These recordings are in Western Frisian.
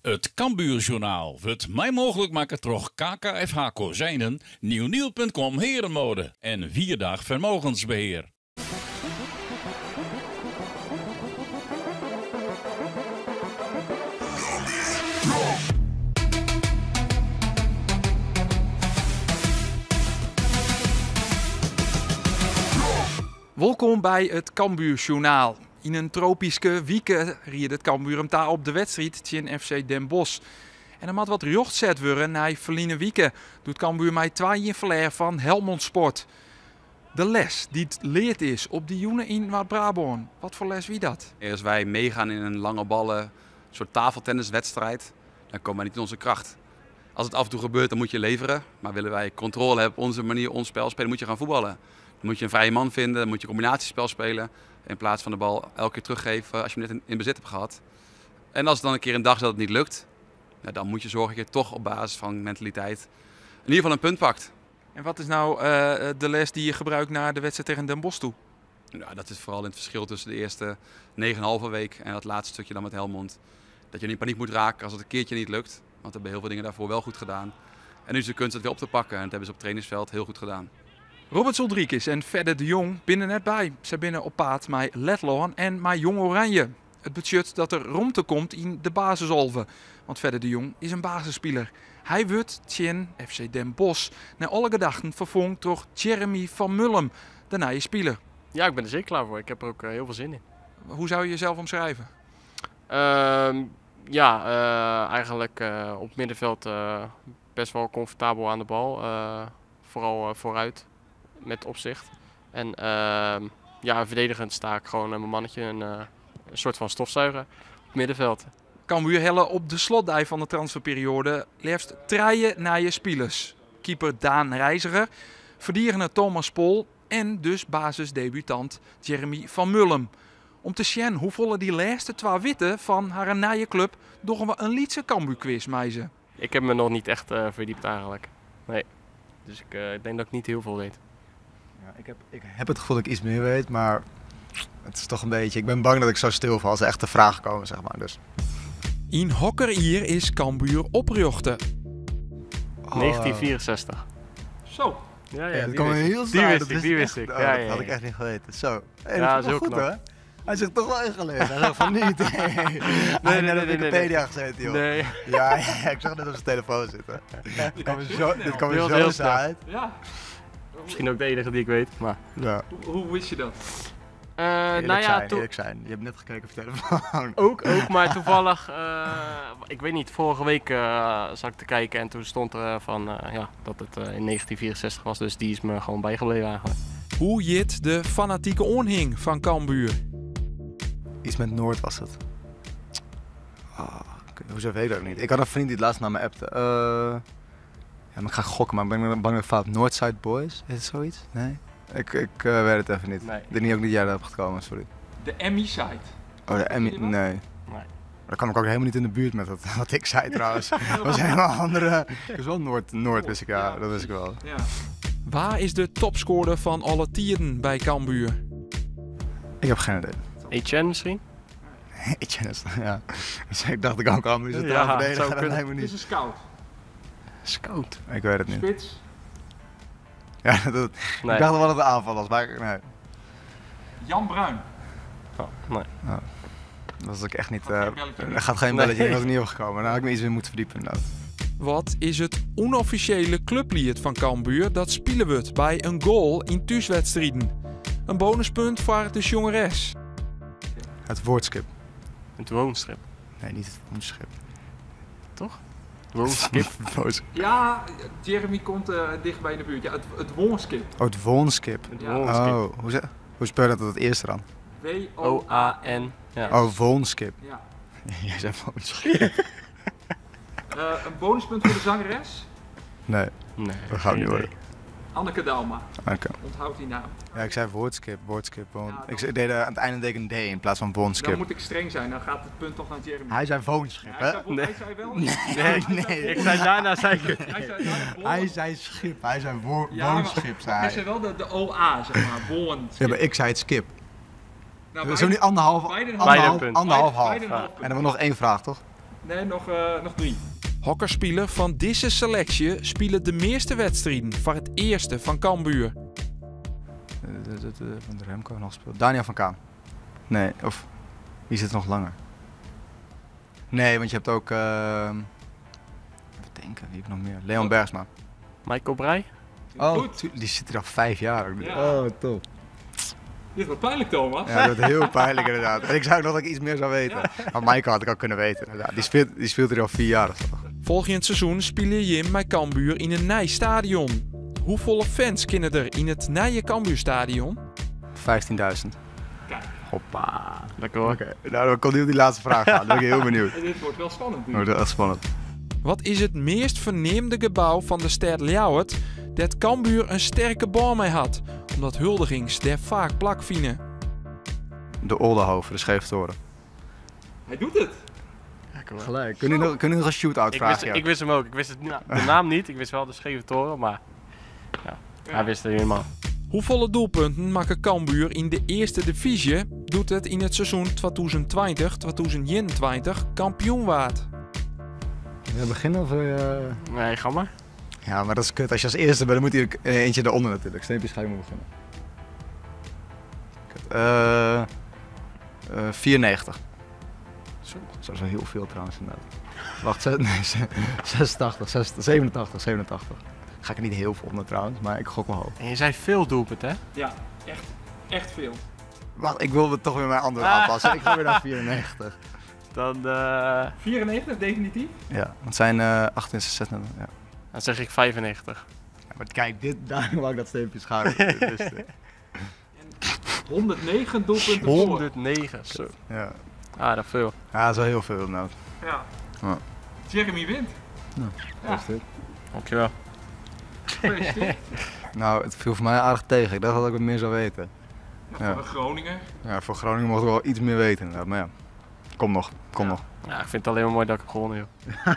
It Cambuurjournaal wurdt mei mooglik makke troch KKFH Kozijnen, Nieuwnieuw.com Herenmode en Wierdag Vermogensbeheer. Wolkom by it Cambuurjournaal. Yn in tropyske wike riedt it Cambuur him ta op de wedstriid tsjin FC Den Bosch. En der moat wat rjocht set wurde nei ferline wike, doe't Cambuur mei 2-1 ferlear fan Helmond Sport. De les dy't leard is op dy jûn yn Noard-Brabân, wat foar les wie dat? As wy meegaan in een lange ballen soort tafeltenniswedstrijd, dan komen wij niet in onze kracht. Als het af en toe gebeurt, dan moet je leveren. Maar willen wij controle hebben op onze manier, ons spel spelen, moet je gaan voetballen. Dan moet je een vrije man vinden, dan moet je combinatiespel spelen. In plaats van de bal elke keer teruggeven als je hem net in bezit hebt gehad. En als het dan een keer een dag is dat het niet lukt, nou, dan moet je zorgen dat je toch op basis van mentaliteit in ieder geval een punt pakt. En wat is nou de les die je gebruikt naar de wedstrijd tegen Den Bosch toe? Nou, dat is vooral in het verschil tussen de eerste 9,5 week en dat laatste stukje dan met Helmond. Dat je niet in paniek moet raken als het een keertje niet lukt. Want we hebben heel veel dingen daarvoor wel goed gedaan. En nu is de kunst het weer op te pakken en dat hebben ze op het trainingsveld heel goed gedaan. Roberts Uldrikis en Fedde de Jong binne net by. Sy binne op paad mei Letlân en mei Jong Oranje. It betsjut dat der romte komt yn de basisalve. Want Fedde de Jong is in basisspiler. Hy wurdt tsjin FC Den Bosch nei alle gedachten ferfongen troch Jeremy van Mullum, de nije spiler. Ja, ik ben er zeker klaar voor. Ik heb er ook heel veel zin in. Hoe zou je jezelf omschrijven? Ja, eigenlijk op het middenveld best wel comfortabel aan de bal. Vooral vooruit met opzicht. En verdedigend sta ik gewoon mijn mannetje, een soort van stofzuiger op het middenveld. Cambuur helle op de slotdei van de transferperiode leafst trije nije spilers. Keeper Daan Reiziger, verdediger Thomas Pol en dus basisdebutant Jeremy van Mullum. Om te sjen hoefolle dy lêste twa witte fan harren nije klup, dogge we in lytse Cambuur-quiz mei se. Ik heb me nog niet echt verdiept eigenlijk. Nee. Dus ik denk dat ik niet heel veel weet. Ja, ik heb het gevoel dat ik iets meer weet, maar het is toch een beetje... Ik ben bang dat ik zo stilval als er echt de vragen komen. Dus. In hokker jier is Cambuur oprjochte? Oh. 1964. Zo. Ja, ja, Ja, dat die kwam wist ik. heel Die snel. wist Dat ik, wist die ik wist echt. ik. Oh, Ja, dat ja, had ik ja. echt niet geweten. Zo. Hey, Ja, dat is dat is wel heel goed, knap. hoor. Hij zegt toch wel ingelezen. Hij zegt van niet. Hey. Nee, Hij nee, heeft net nee, op nee, Wikipedia nee. gezeten, joh. Nee. Ja, ja, ik zag net op zijn telefoon zitten. Dit kwam er zo, dit kwam er Heel zo heel snel snel. uit. Ja. Misschien ook de enige die ik weet, maar... Ja. Hoe wist je dat? Eerlijk zijn, eerlijk zijn. Je hebt net gekeken op je telefoon. Ook, maar toevallig, ik weet niet, vorige week zat ik te kijken en toen stond er van dat het in 1964 was, dus die is me gewoon bijgebleven eigenlijk. Hoe jit de fanatieke oanhing van Cambuur? Iets met Noord was het. Oh, hoezo weet ik dat ook niet? Ik had een vriend die het laatst naar me appte. Ja, maar ik ga gokken, maar ik ben bang dat ik fout. Noordside Boys, is het zoiets? Nee? Ik weet het even niet. Nee. Ik denk niet ook niet jij erop gekomen, sorry. De Emmy-site. Oh, de Emmy, Ken je dat? nee. Nee. Daar kwam ik ook helemaal niet in de buurt met wat ik zei trouwens. Dat was helemaal andere. Ik was wel Noord, wist ik, ja, dat wist ik wel. Ja. Waar is de topscorer van alle tijden bij Cambuur? Ik heb geen idee. Etienne misschien? Etienne is, ja. Dus ik dacht ik ook al, maar is het Ja, verdediger? zou Dat kunnen. lijkt me Het is niet. een scout. Scout? Ik weet het niet. Spits. Ja, Nee. Ik dacht wel dat het een aanval was, maar nee. Jan Bruin. Oh, nee. Oh. Dat was ik echt niet, Gaat geen belletje. er gaat geen Nee. belletje, daar was ik niet op gekomen. Daar had ik me iets meer moeten verdiepen inderdaad. Wat is het onofficiële clublied van Cambuur dat spelen wordt bij een goal in thuiswedstrijden? Een bonuspunt voor de jongeres. Het woordskip. Het woonschip. Nee, niet het woonschip. Toch? Woonskip. Woonskip. Ja, Jeremy komt dicht bij de buurt. Ja, het woonskip. Oh, het woonskip. Het Ja. woonskip. Oh, hoe speel je dat het eerste dan? O-A-N. Ja. Oh, woonskip. Ja. Jij zei woonschip. Een bonuspunt voor de zangeres? Nee, Nee, dat gaat geen niet idee. worden. Anneke Douma. Oké. Onthoud die naam. Ja, ik zei woordskip, woordskip, woon. Ja, dan Ik deed, aan het einde deed ik een D in plaats van woonskip. Dan moet ik streng zijn, dan gaat het punt toch naar Jeremy. Hij zei woonschip, Ja, hè? hij zei, Nee. hij zei wel. Nee, nee. Ik zei daarna, zei ik het. Hij zei daarna woon. Hij zei schip, hij zei Ja, maar woonschip, zei Hij hij. zei wel de OA, zeg maar, woonschip. Ja, maar ik zei het skip. Nou, Zo niet anderhalf, beide een anderhalf, half. anderhalf, half. Beide een half En dan hebben we nog één vraag, toch? Nee, noch, noch drie. Hokker spiler fan dizze seleksje spilet de measte wedstriden foar it earste fan Cambuur? Van der Remco nog speelt. Daniel van Kaam. Nee, of wie zit er nog langer? Nee, want je hebt ook. Even denken, wie heb ik nog meer? Leon Bergsma. Michael Breij? Oh, Goed. Die zit er al 5 jaar. Ja. Oh, top. Dit wordt pijnlijk, Thomas. Ja, dat wordt heel pijnlijk inderdaad. En ik zou nog dat ik iets meer zou weten. Maar Michael had ik al kunnen weten inderdaad. Die speelt er al 4 jaar of zo. Folgjend seizoen spylje jim mei Cambuur yn in nij stadion. Hoefolle fans kinne der yn it nije Cambuurstadion? 15.000. Kijk. Hoppa. Lekker hoor. Oké, nou dan komt nu op die laatste vraag aan. Dan ben ik heel benieuwd. Dit wordt wel spannend nu. Wordt echt spannend. Wat is it meast ferneamde gebou fan de stêd Ljouwert dêr't Cambuur in sterke bân mei hat, omdat huldigings dêr faak plakfine? De Oldehove, de Scheeftoren. Hij doet het. Lekker hoor. Gelijk. Kunnen we nog een shootout Ik vragen? wist, ik wist hem ook. Ik wist het, de naam niet. Ik wist wel de Scheve Toren, maar ja, hij wist het helemaal. Hoefolle doelpunten makke Cambuur yn de earste difyzje doe't it yn it seizoen 2020-2021 kampioen waard? Wil je beginnen of wil je... Nee, ga maar. Ja, maar dat is kut. Als je als eerste bent, dan moet hier eentje eronder natuurlijk. Streepjes ga je maar beginnen. Kut. 94. Zo. Zo is wel heel veel trouwens inderdaad. Wacht, nee, 86, 86, 87, 87. Ga ik er niet heel veel onder trouwens, maar ik gok wel hoog. En je zei veel doelpunten, hè? Ja, echt, echt veel. Wacht, ik wil toch weer mijn antwoord aanpassen. Ik ga weer naar 94. Dan, 94, definitief? Ja, want het zijn 8 en 6, ja. dan zeg ik 95. Ja, maar kijk, dit, daarom wou ik dat streepje schaar. Dit wist ik. 109 doelpunten 109, zo. Ja. Ah, dat is veel. Ja, dat is wel heel veel nou. Ja. Ja. Jeremy wint. Ja. Is dit. Dankjewel. Gefeliciteerd. Nou, het viel voor mij aardig tegen. Ik dacht dat ik wat meer zou weten. Ja, voor Groningen. Ja, voor Groningen mocht ik wel iets meer weten inderdaad. Maar ja, kom nog, kom nog. Ja, ik vind het alleen maar mooi dat ik heb gewonnen, joh.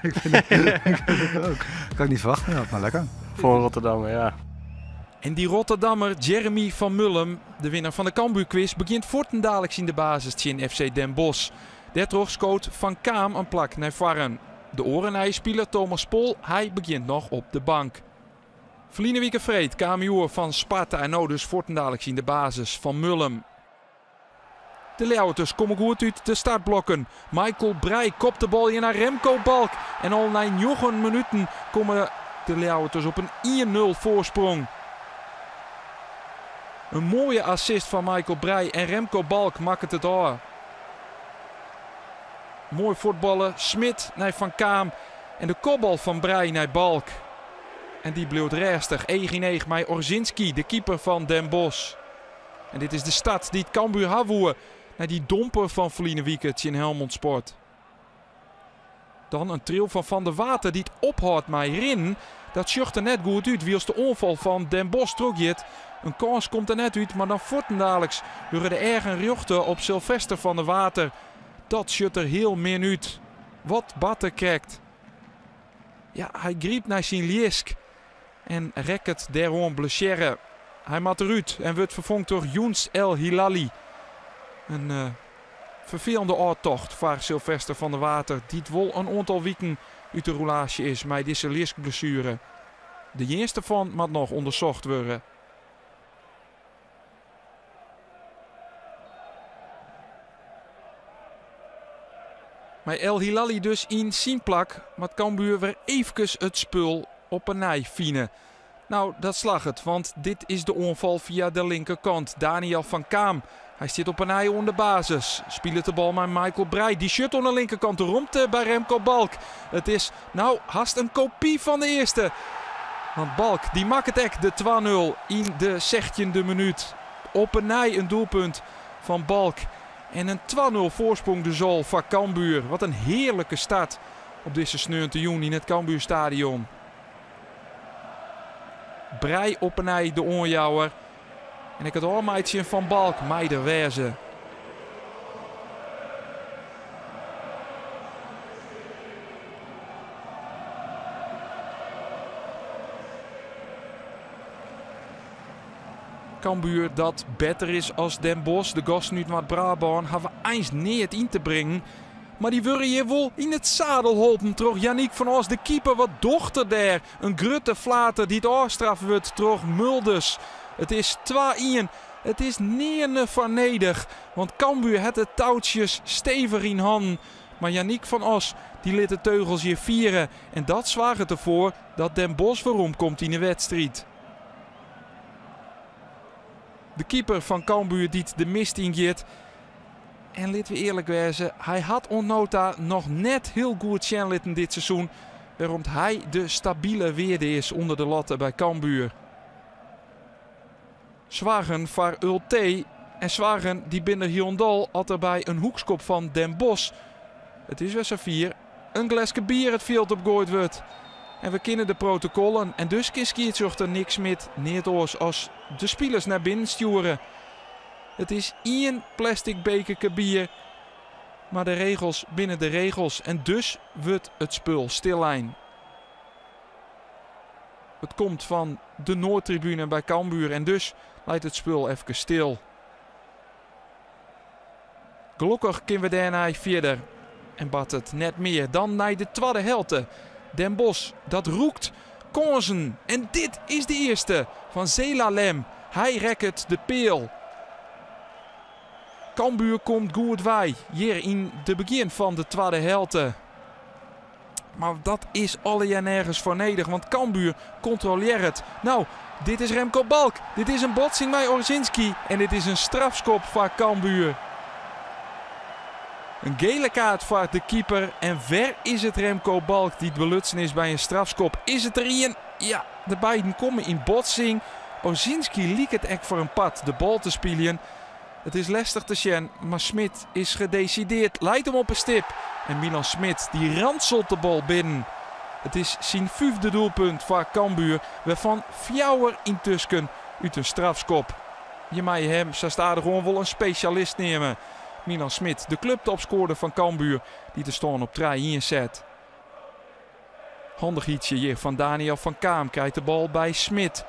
Ik vind het ook. Kan ik niet verwachten, ja, maar lekker. Voor Rotterdam, ja. En dy Rotterdammer Jeremy van Mullum, de winnaar fan de Cambuur-quiz, begjint fuortendaliks yn de basis tsjin FC Den Bosch. Dêrtroch skoot Van Kaam in plak nei foaren. De oare nije spiler Thomas Pol, hy begjint noch op de bank. Ferline wike freed kaam hy oer fan Sparta en no dus fuortendaliks yn de basis Van Mullum. De Ljouwerters komme goed út de startblokken. Michael Breij kopt de bal nei Remco Balk. En al nei 9 minuten komme de Ljouwerters op in 1-0 foarsprong. In moaie assist fan Michael Breij en Remco Balk makket it ôf. Moai fuotballe. Smit nei Van Kaam. En de kopbal fan Breij nei Balk. En dy bliuwt rêstich. Each yn each mei Orzinski, de keeper fan Den Bosch. En dit is de start dy't Cambuur ha woe. Nei dy domper fan ferline wike tsjin Helmond Sport. Dan in tril fan Van der Water dy't ophâldt mei rinnen. Dat sjocht der net goed út. Wylst de oanfal fan Den Bosch trochgiet. In kâns komt der net út, mar dan fuortendaliks wurde de eagen rjochte op Sylvester van der Water. Dat sjocht der hiel min út. Wat bart der krekt? Ja, hy grypt nei syn ljisk en rekket dêroan blessearre. Hy moat derút en wurdt ferfongen troch Younes El Hilali. In ferfelende ôftocht foar Sylvester van der Water, dy't wol in oantal wiken út de rûlaasje is mei dizze ljiskblessuere. De earste fan moat noch ûndersocht wurde. Mei El Hilali dus yn syn plak, moat Cambuur wer eefkes it spul op 'e nij fine. Nou, dat slagget, want dit is de oanfal fia de linkerkant. Daniel van Kaam, hy stiet op 'e nij oan de basis. Spilet de bal mei Michael Breij. Dy sjocht oan de linkerkant de romte by Remco Balk. It is nou hast in kopy fan de earste. Want Balk dy makket ek de 2-0 yn de 16e minút. Op 'e nij in doelpunt fan Balk. En in 2-0 foarsprong dus al foar Cambuur. Wat in hearlike start op dizze sneontejûn yn it Cambuurstadion. Breij op 'e nij de oanjouwer. En ek it ôfmeitsjen fan Balk mei der wêze. Cambuur dat better is as Den Bosch. De gasten út Noard-Brabân hawwe eins neat yn te bringen. Mar dy wurde hjir wol yn it sadel holpen troch Yannick van Os, de keeper. Wat docht er dêr? In grutte flater dy't ôfstraft wurdt troch Mulders. It is 2-1. It is nearne foar nedich, want Cambuur hat de toutsjes stevich yn hannen. Mar Yannick van Os dy lit de teugels hjir fiere en dat soarget derfoar dat Den Bosch weromkomt yn de wedstriid. De keeper fan Cambuur dy't de mist yngiet. En litte we earlik wêze, hy hat oant no ta noch net hiel goed sjen litten dit seizoen wêrom't hy de stabile wearde is ûnder de latte by Cambuur. Soargen foar Ultee en soargen dy binne der hielendal at der by in hoekskop fan Den Bosch, it is wer safier, in gleske bier it fjild op goaid wurdt. En we kinne de protokollen en dus kin skiedsrjochter Nick Smit neat oars as de spilers nei binnen stjoere. It is ien plastic bekerke bier, mar de regels binne de regels en dus wurdt it spul stillein. It komt fan de Noardtribune by Cambuur en dus leit it spul efkes stil. Gelokkich kinne we dêrnei fierder en bart it net mear dan nei de twadde helte. Den Bosch, dat rûkt kânsen en dit is de earste fan Zelalem. Hy rekket de peal. Cambuur komt goed wei hjir yn de begjin fan de twadde helte. Mar dat is allegear nergens foar nedich, want Cambuur kontrolearret. No, dit is Remco Balk. Dit is in botsing mei Orzinski en dit is in strafskop foar Cambuur. In gele kaart foar de keeper en wer is it Remco Balk dy't belutsen is by in strafskop. Is it der ien? Ja, de beiden komme yn botsing. Orzinski liket ek foar in part de bal te spyljen. It is lestich te sjen, mar Smit is gedesideerd. Leit him op 'e stip en Milan Smit dy ranselt de bal binnen. It is syn fyfde doelpunt foar Cambuur, wêrfan fjouwer yntusken út in strafskop. Je meie him sa stadichoan wol in spesjalist neame. Milan Smit, de kluptopskoarder fan Cambuur, dy't de stân op 3-1 set. Handichheidsje hjir fan Daniel van Kaam krijt de bal by Smit.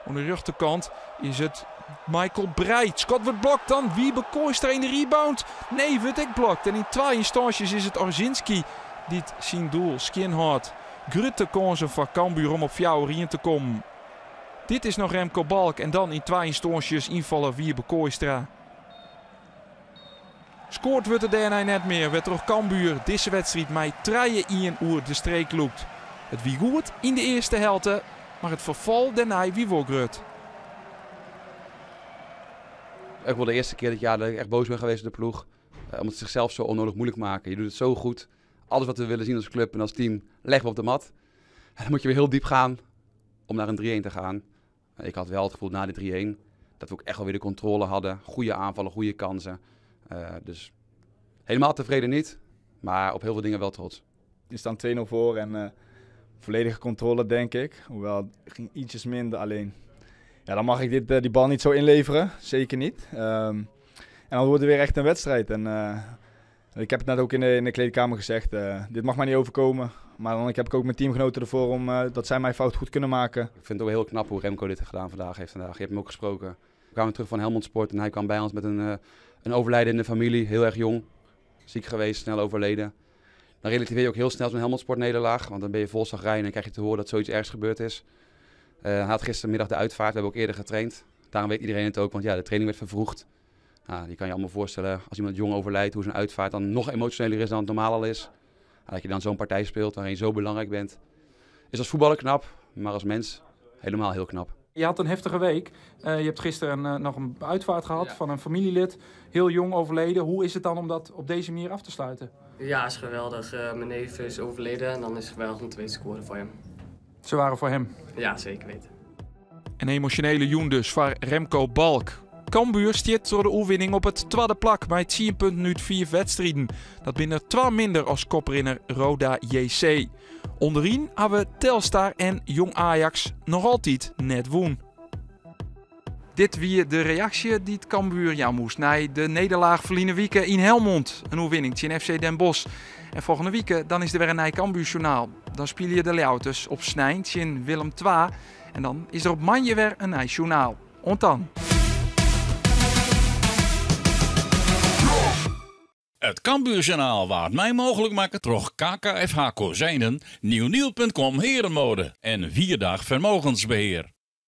Oan de rjochterkant is it Michael Breij. Skot wurdt blokt, dan Wiebe Kooistra yn de rebound. Nee, wurdt ek blokt. En yn twa ynstânsjes is it Orzinski dy't syn doel skjin hâldt. Grutte kânsen foar Cambuur om op 4-1 te kommen. Dit is noch Remco Balk en dan yn twa ynstânsjes ynfaller Wiebe Kooistra. Skoard wurdt der dêrnei net mear, wêrtroch Cambuur dizze wedstriid mei 3-1 oer de streek lûkt. It wie goed yn de earste helte, mar it ferfal dêrnei wie wol grut. Ook wel de eerste keer dit jaar dat ik echt boos ben geweest op de ploeg. Omdat ze zichzelf zo onnodig moeilijk maken. Je doet het zo goed. Alles wat we willen zien als club en als team leggen we op de mat. En dan moet je weer heel diep gaan om naar een 3-1 te gaan. Ik had wel het gevoel na de 3-1 dat we ook echt wel weer de controle hadden. Goede aanvallen, goede kansen. Dus helemaal tevreden niet, maar op heel veel dingen wel trots. Je staat 2-0 voor en volledige controle, denk ik. Hoewel, het ging ietsjes minder, alleen ja, dan mag ik die bal niet zo inleveren. Zeker niet. En dan wordt het weer echt een wedstrijd. En ik heb het net ook in de kleedkamer gezegd. Dit mag mij niet overkomen. Maar dan heb ik ook mijn teamgenoten ervoor om dat zij mijn fout goed kunnen maken. Ik vind het ook heel knap hoe Remco dit gedaan vandaag heeft. Vandaag. Je hebt hem ook gesproken. We kwamen terug van Helmond Sport en hij kwam bij ons met een overlijden in de familie. Heel erg jong. Ziek geweest, snel overleden. Dan relativeer je ook heel snel zo'n Helmond Sport nederlaag. Want dan ben je vol chagrijn en krijg je te horen dat zoiets ergs gebeurd is. Hij had gistermiddag de uitvaart. We hebben ook eerder getraind. Daarom weet iedereen het ook, want de training werd vervroegd. Je kan je allemaal voorstellen, als iemand jong overlijdt, hoe zo'n uitvaart dan nog emotioneler is dan het normaal al is. Dat je dan zo'n partij speelt waarin je zo belangrijk bent. Is als voetballer knap, maar als mens helemaal heel knap. Je had een heftige week. Je hebt gisteren nog een uitvaart gehad van een familielid. Heel jong overleden. Hoe is het dan om dat op deze manier af te sluiten? Ja, is geweldig. Mijn neef is overleden en dan is het geweldig om 2 te scoren voor hem. Ze waren voor hem? Ja, zeker weten. Een emotionele jong dus voor Remco Balk. Cambuur stiet door de oerwinning op het tweede plak bij 10 punten uit 4 wedstrijden. Dat binnen 2 minder als koprinner Roda JC. Onderin hebben Telstar en Jong Ajax nog altijd net woen. Dit wie de reactie die het Cambuur jou moest na de nederlaag verliezen week in Helmond. Een oerwinning tegen FC Den Bosch. En volgende week dan is er weer een nieuw Cambuurjournaal. Dan speel je de Ljouwters op Snijn tegen Willem II. En dan is er op Manje weer een nieuw journaal. Ont dan. It Cambuurjournaal waard mei mooglik makke troch KKFH Kozijnen, Nieuwnieuw.com Herenmode en Vierdag Vermogensbeheer.